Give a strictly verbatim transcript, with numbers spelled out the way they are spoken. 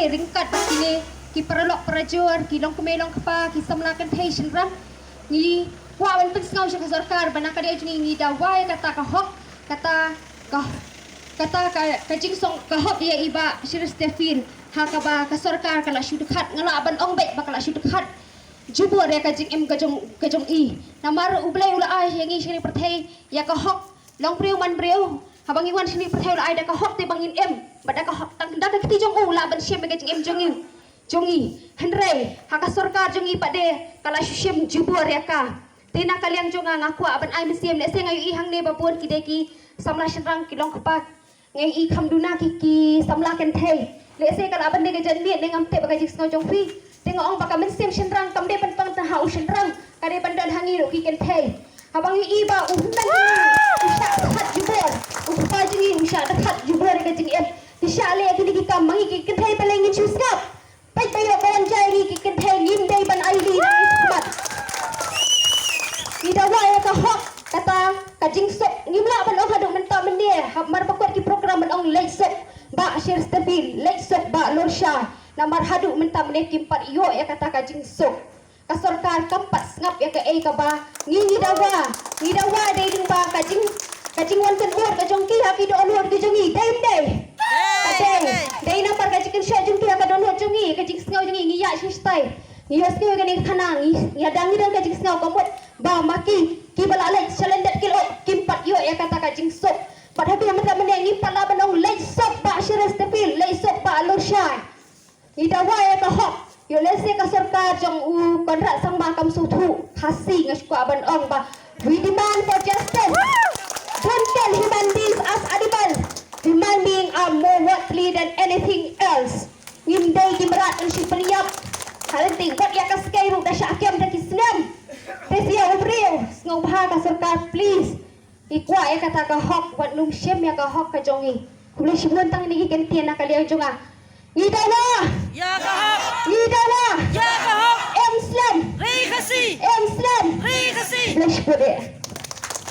Ryngkat bad kine ki paralok parajor, ki longkmie longkpa, ki samla kynthei shynrang, ngi kwah ban pynsngew sha ka sorkar ba na ka liang jong ngi ngi dawa ïa kata ka hok, kata ka, kata ka, ka jingsuk ka hok ïa i Bah Shri Stephen, ha kaba ka sorkar ka la shu dkhat, nga lah ban ong beit ba ka la shu dkhat jubor ïa ka jingim ka jong, ka jong i. Namar U Blei u la ai ïa ngi shane pyrthei ïa ka hok, long briew man briew. Haba ngi wan shane pyrthei u la ai da ka hok te ba ngin im, bad da ka hok, tang da ka kti jong u u lah ban shim ïa ka jingim jong ngi, jong ngi. Hynrei ha ka sorkar jong ngi pat de ka la shu shim jubor ïa ka. Te na ka liang jong nga, nga kwah ban ai mynsiem, lehse nga ïohi hangne ba bun ki dei ki samla shynrang, ki longkpa, nga ïohi kham duna ki, ki samla kynthei. Lehse ka lah ban dei ka janmiet ne ngam tip ba ka jingsngew jong phi. Te nga ong ba ka mynsiem shynrang kam dei ban pang tang ha u shynrang, ka dei ban don ha ngi ruh ki kynthei. Haba ngi ïohi ba u hynmen u shah dkhat jubor, u kpa jong ngi u shah dkhat jubor ïa ka jingim, ki shah leh kine ki kam, ma ngi ki kynthei balei ngin shu sngap? Peit ba ïoh ka wan jai, ngi ki kynthei ngim dei ban aili na ngi shakhmat. Ngi dawa ïa ka hok, kata ka jingsuk. Ngim lah ban ong haduh mynta mynne, hap mar ba kwah ki program ban ong leit suk Bah Shri Stephen, leit suk Bah Lorshai. Namar haduh mynta mynne kim pat ïoh ïa kata ka jingsuk. Ka sorkar kam pat sngap ïa kaei kaba ngi, ngi dawa. Ngi dawa dei lyngba ka jing, ka jingwan kynnoh ka jong ki ha ki dohnud ka jong ngi, dei ym dei? Dei, dei. Dei namar ka jingkynshoh jong ki ha ka dohnud jong ngi, ka jingsngew jong ngi, ngi ïa shi stai. Ngi ïa sngew ïa kane ka khana, ngi ïa dang, ngi dang ka jingsngew ka mut ba ma ki, kiba la leit shalyndet ki lok, kim pat ïoh ïa kata ka jingsuk. Bad ha ka mynta mynne ngim pat lah ban ong leit suk Bah Shri Stephen, leit suk Bah Lorshai. Ngi dawa ïa ka hok. Ïoh lehse ka sorkar jong u Conrad Sangma kam sngewthuh Khasi, nga shu kwah ban ong ba we demand for justice. Don't kill human beings as animals. Human beings are more worthy than anything else. Ngim dei ki mrad ban shu pynïap. Ka lynti wat ïa ka skei ruh da shah kem da ki snem. Te ïa u briew, sngewbha ka sorkar, please. Ngi kwah ïa kata ka hok, wat nym shim ïa ka hok ka jong ngi. Khublei shibun, tang kine ki kyntien na ka liang jong nga. Ngi dawa. Ïa ka hok. Ngi dawa. Ïa ka hok. Em slem. Ri Khasi. Em slem. Ri Khasi. Khublei shibun eh.